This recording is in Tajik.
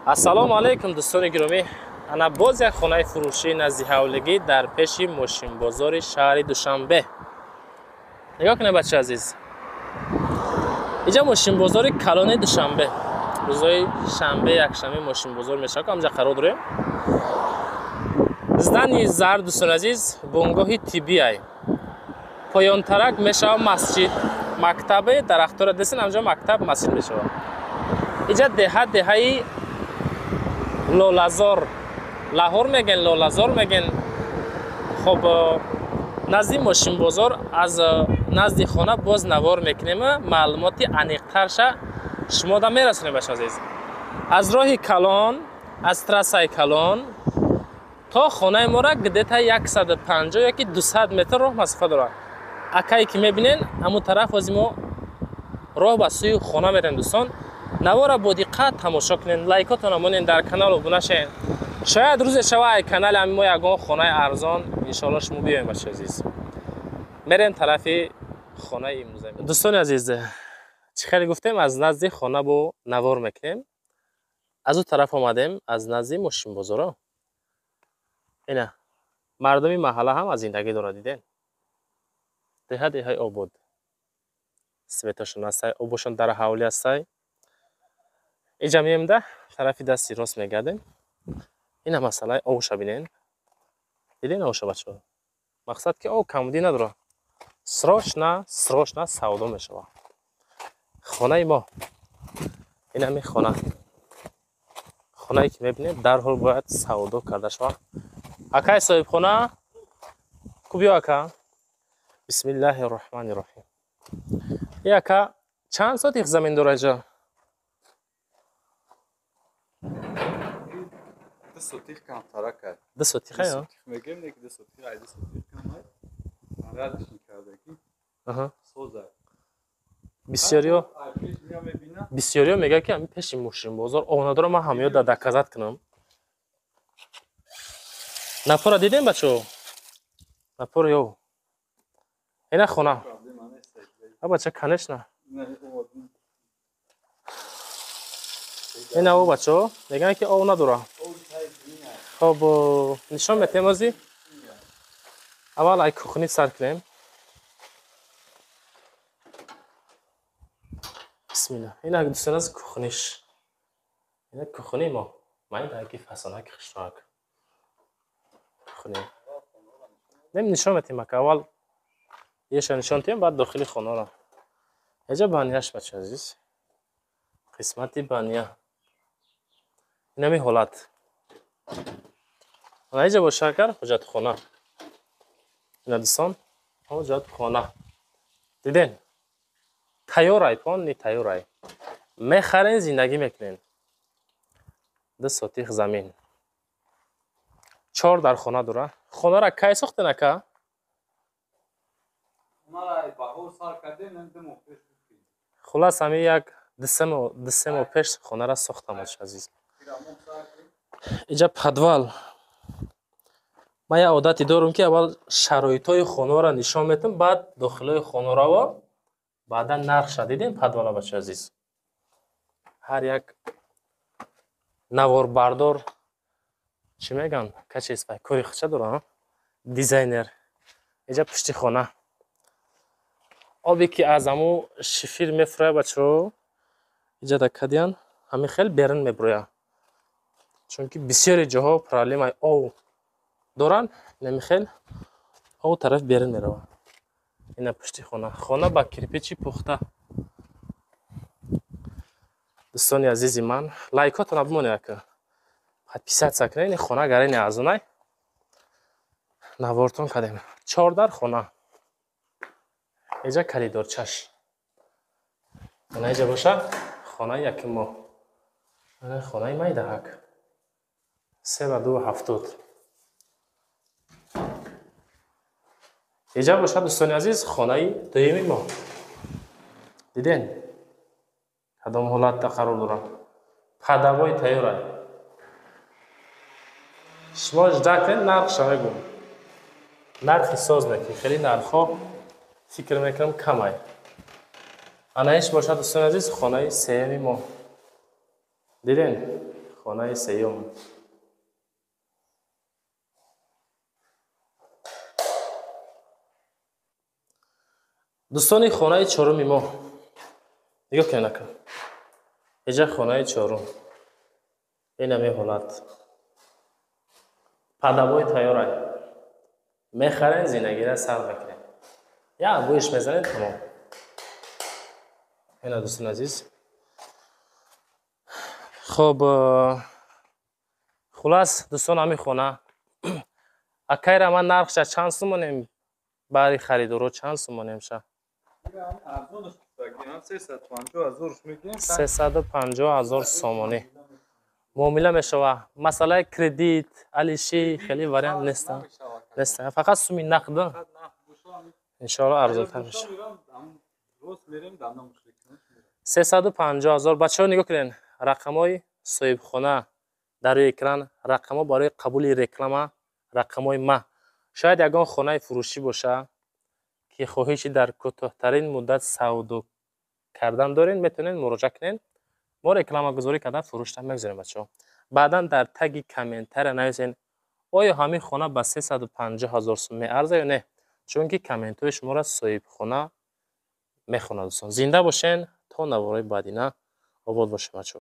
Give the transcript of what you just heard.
Ассалому алайкум, дӯстони гиромӣ. Ана боз як хонаи фурӯшӣ назди ҳавлигӣ дар пеши мошинбозори шаҳри Душанбе. Нигоҳ кунед, бачаи азиз. Инҷа мошинбозори калони Душанбе. Рӯзҳои шанбе, якшанбе мошинбозор мешавад, ҳамҷа қарор дорем. Здани зард, дӯстони азиз, бунгоҳи тиббиай. Поёнтарак мешавад масҷид, мактабе, дарахтора десен, ҳамҷа мактаб, масҷид мешавад. Инҷа деҳа, деҳаи Лолазор, Лаҳор мегӯен, Лолазор мегӯен. Хоб, назди мошинбозор аз назди хона боз навор мекунем, маълумоти аниқтарша шумода мерасонем, бачаи азиз. Аз роҳи калон, аз трассаи калон то хонаи мора где-то 150 ёки 200 метр роҳ масофа дорад. Акае ки мебинен, ҳамун тараф ҳозир мо роҳ ба сӯи хона мерем, дӯстон. Навора бо диққат тамошо кунед, лайкотонро монед, дар канал обуна шавед. Шояд рӯзе шава ай канали ҳами мо ягон хонаи арзон иншоалло шумо биёем, бачаи азиз. Мерем тарафи хонаи имрӯза. Дӯстони азиз, чӣ хеле гуфтем, аз назди хона бо навор мекунем. Аз ӯ тараф омадем, аз назди мошинбозоро. Ина мардуми маҳалла ҳам аз зиндагӣ дорад, диден. Деҳа деҳаи обод. Светошон ҳастай, обошон дар ҳавлӣ ҳастай. Инҷа меем, да тарафи дасти рост мегардем. Ина масъалаи обша бинен. Диден обша, бачаҳо? Мақсад ки об камбудӣ надорад. Срочно, срочно савдо мешавад. Хонаи мо. Ин ҳамин хона. Хонае ки мебинед, дарҳол бояд савдо карда шавад. Акай соҳибхона, ку биё, ака. Бисмиллаҳи роҳмани роҳим. И ака чанд сотих замин дорад инҷо? 2 сотих камтарак. 2 сотих, ё? Мегем, не ки 2 сотих, ай 2 сотих кам ай. Радиш кардаки. Аҳа. Соза. Бисёриё мегӯяд, ки ҳамин пеши мошинбозор об надорам, ман ҳамаё да доказать кунам. Напора дидем, бачаҳо? Напор ё. Ина хона. А бача, конечно. Ина о, бачаҳо, мегӯянд ки об надорад. Хоб, нишон метем ози. Аввал ай кухни сар кунем. Бисмилла. Ина, дӯстон, аз кухниш. Ина кухни мо. Ман даги фасонаки хушроак. Кухни. Нем нишон метем, ака, аввал еша нишон тем, баъд дохили хонаро. Эҷа банияш, бача азиз. Қисмати бания. Инами ҳолат. Ана иҷа боша агар ҳоҷатхона. Ина, дӯстон, ҳоҷатхона. Диден? Тайёр ай, полный тайёр ай. Мехарен, зиндагӣ мекунен. 2 сотих замин. 4 дар хона дора. Хонара кай сохтен, ака? Хулас, ҳами як 2-3 моҳ пеш хонара сохтам, бача азиз. Инҷа подвал. Ман як одате дорам, ки аввал шароитҳои хонаро нишон метам, баъд дохилҳои хонараво, баъдан нархша. Дидем подвала, бача азиз. Ҳар як наворбардор чӣ мегӯянд, качество кори худша дорад, дизайнер. Инҷа пушти хона. Обе ки аз ҳаму шифир мефурӯяд, бачаҳо, инҷа да кадиян, ҳамин хел берун мебурӯяд. Чунки бисёре ҷоҳо проблемаи об доранд, инами хел об тараф берун меравад. Ина пушти хона. Хона ба кирпичи пухта. Дӯстони азизи ман, лайкотонро бимонед, ака. Подписаться кунед, ин хона гарени арзонай. Навортон кардем. 4 дар хона. Инҷа коридорчаш. Ана инҷа боша хонаи якум мо. Ана хонаи майдаҳак. 3 ва 2,70. Инҷа бошад, дӯстони азиз, хонаи дуюми мо. Диден? Кадом ҳолатда қарор дорад? Падавои тайёрай. Шумо ждать кунед, нархша мегӯм. Нархи соз неки, хеле нархҳо фикр мекунам камай. Ана иш бошад, дӯстони азиз, хонаи сеюми мо. Диден, хонаи сеюм. Дӯстони, хонаи чоруми мо, нигоҳ кунед, ака, иҷа хонаи чорум. Инами ҳолат, под обои тайёрай, мехарен, зиндагира сар мекунем, як обоиш мезанем, тамом. Ина, дӯстони азиз. Хоб, хулас, дӯстон, ҳамин хона, акайра, ман нархша чанд сумонем? Баъди харидоро чанд сумонем ша? 350 000 сомонӣ муомила мешава. Масъалаи кредит, алиши, хеле вариант неста, фақат суми нақд. Иншоалло, арзонтар мешава. 350 000. Бачаҳо, нигоҳ кунед, рақамҳои соҳибхона дар рӯи экран, рақамҳо барои қабули реклама, рақамҳои ма. Шояд ягон хонаи фурӯшӣ боша, ки хоҳиши дар кӯтоҳтарин муддат савдо кардан доред, метавонед муроҷиат кунед. Мо рекламагузорӣ кардан, фурӯшта мегузорем. Бачаҳо, баъдан дар таги комментария нависед, оё ҳамин хона ба 350 000 сум меарза ё не, чунки комментҳои шуморо соҳибхона мехонад. Дӯстон, зинда бошен то наворҳои баъдина, обод бошед, бачаҳо.